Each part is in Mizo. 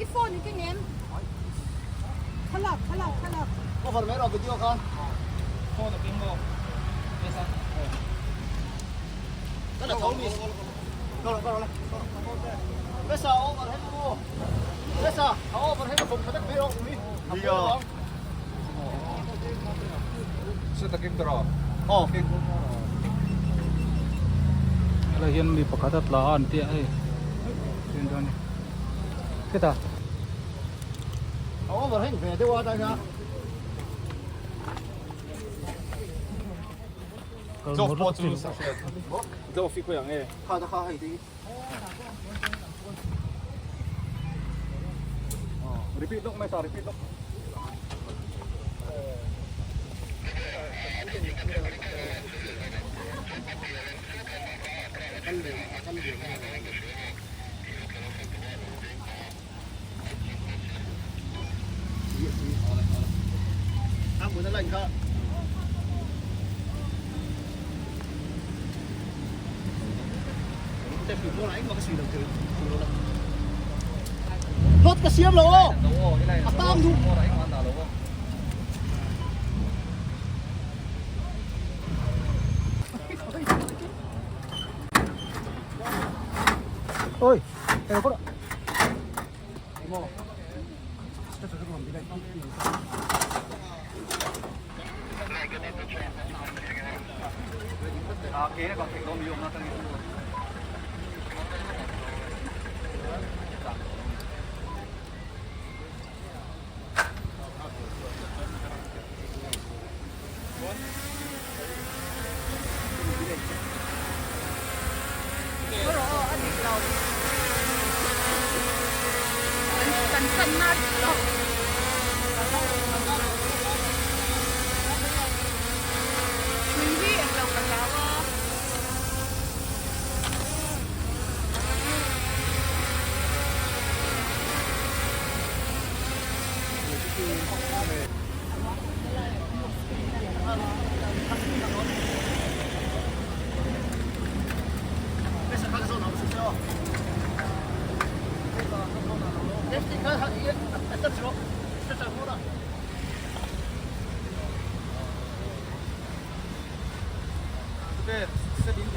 I phone i keng em? Thlalak thlalak thlalak. Cover mai rawh video kha. Phone a keng maw? Yes a. Ka la tho mi. Ka rawh ka rawh la. Mesa over hen mu. Mesa a over hen khom khatak mai rawh ui. Nia. Set a keng ta rawh. Aw. Helai hian mi pakhat a tla a an tia hei. Khitah. A over heng ve deuh a tah hian. Glove pawh chu sa hriat. Glove hi khawi ang e? Kha ta kha hei te hi. Repeat lawk mai sa repeat lawk. A hmun a line kha. Hot ka siam lo aw. A tang duh. Oi, eng pawh. A dik lo. Kan channa a dik lo. Hrui hi englo ka hlau a.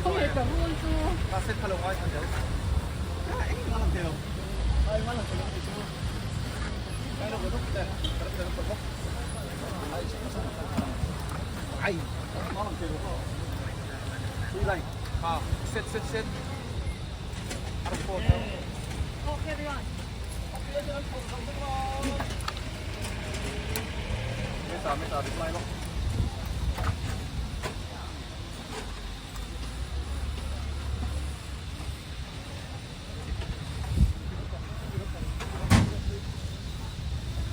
Khawnge ka rul chu. Set set set. Oh, carry on.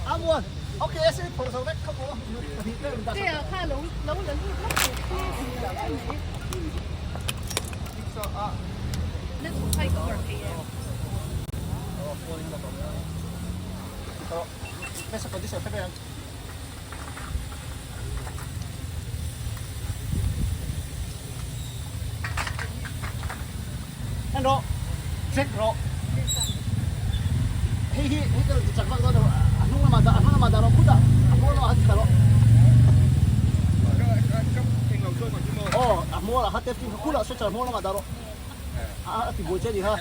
Amuan, okay, sẽ phổ sầu vết không có. Thế à, kha lo lo la lut lawk tur khi lo em mai. Na thu khai ka awr thei em? En rawh, check rawh. Hei hi hei ka chak vak dawn a hnung lamah dah a hnung lamah dah rawh khutah a hmawr lamah kha ti ta rawh. Aw a hmawr ah kha test kha khulah stretcher hmawr lamah dah rawh. A ti buai che a ni kha.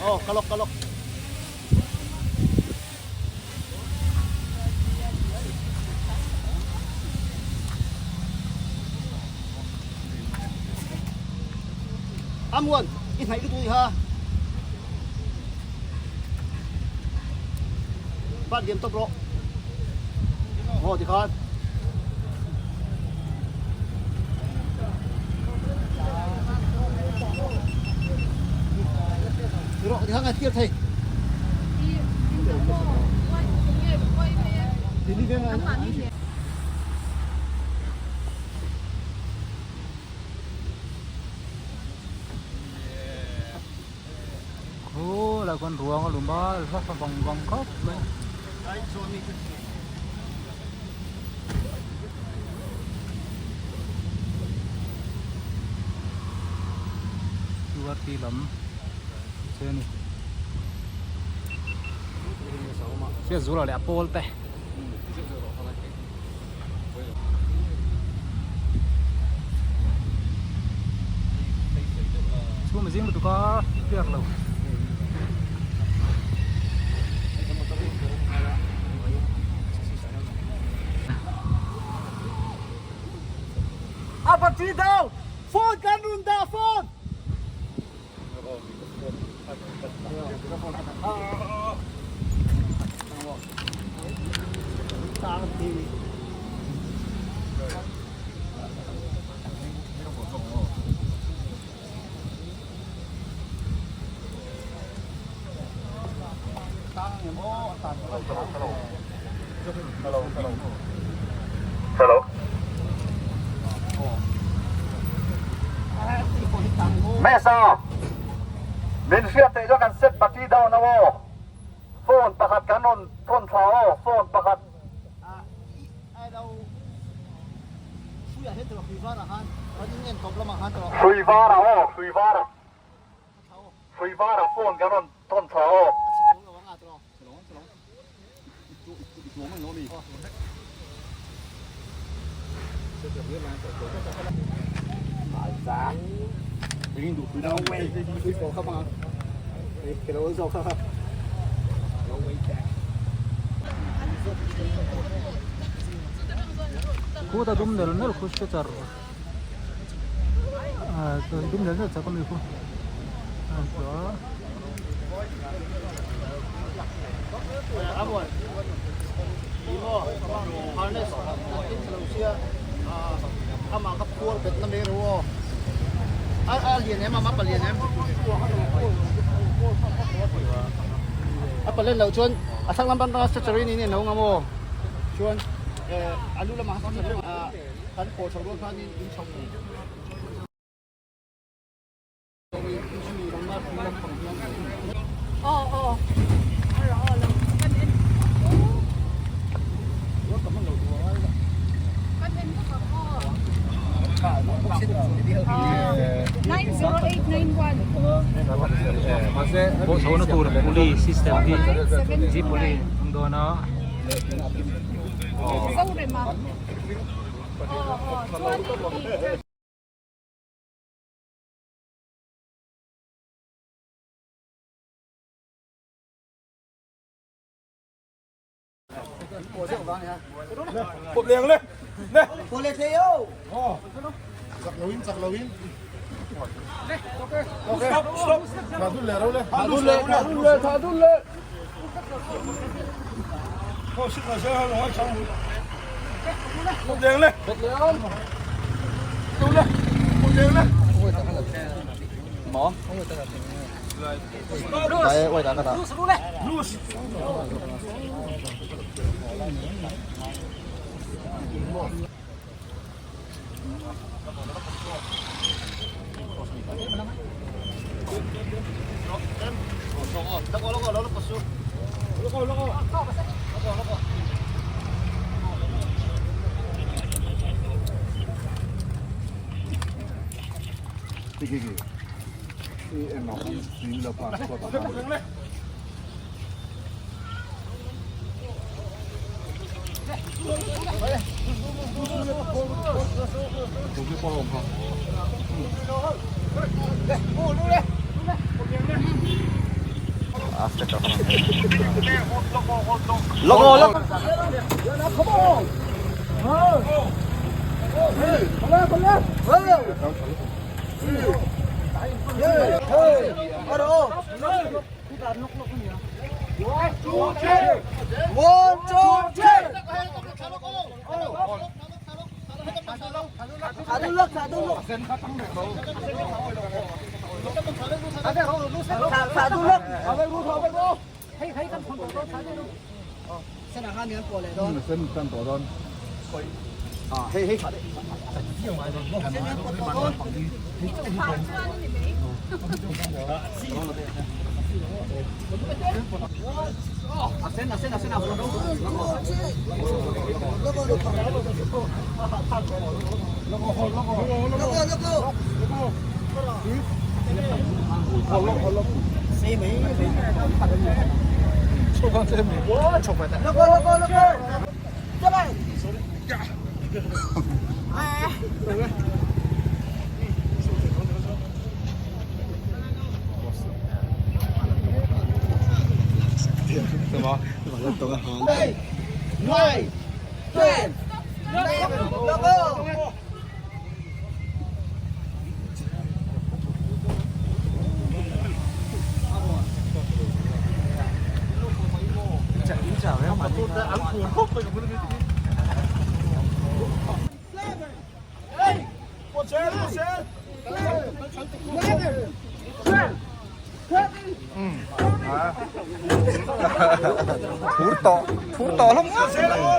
Aw ka lawk ka lawk. Amuan, i hnaih lutuk i kha. Bat liam tawp rawh. Aw tikhan. Rawh tikhan ngai clear thei. Khu lai khuan ruang a lum a hla hla vang vang khawp mai. Qrt lam che a ni. Hriatzula leh a pawl te. Chhum a zing lutuk a clear lo. A battery down! Phone kan run dah phone! Hello. Mesa. Min hriat theih chuan kan set battery down a aw. Phone pakhat kan rawn thawn thla aw phone pakhat. Hrui var ah aw hrui var ah hrui var ah phone kan rawn thawn thla aw. Khuta dum nel nel khu stretcher dum nel nel chak ami khu A palen loh chuan a thlang lam atanga stretcher in in lo ngam aw chuan a lu lamah kan pawh chho rual khanin in chho. Pawh chhohna tur pulley system hi jeep pulley an dawn a. Phur tawh phur tawh hlawm ngawt mai.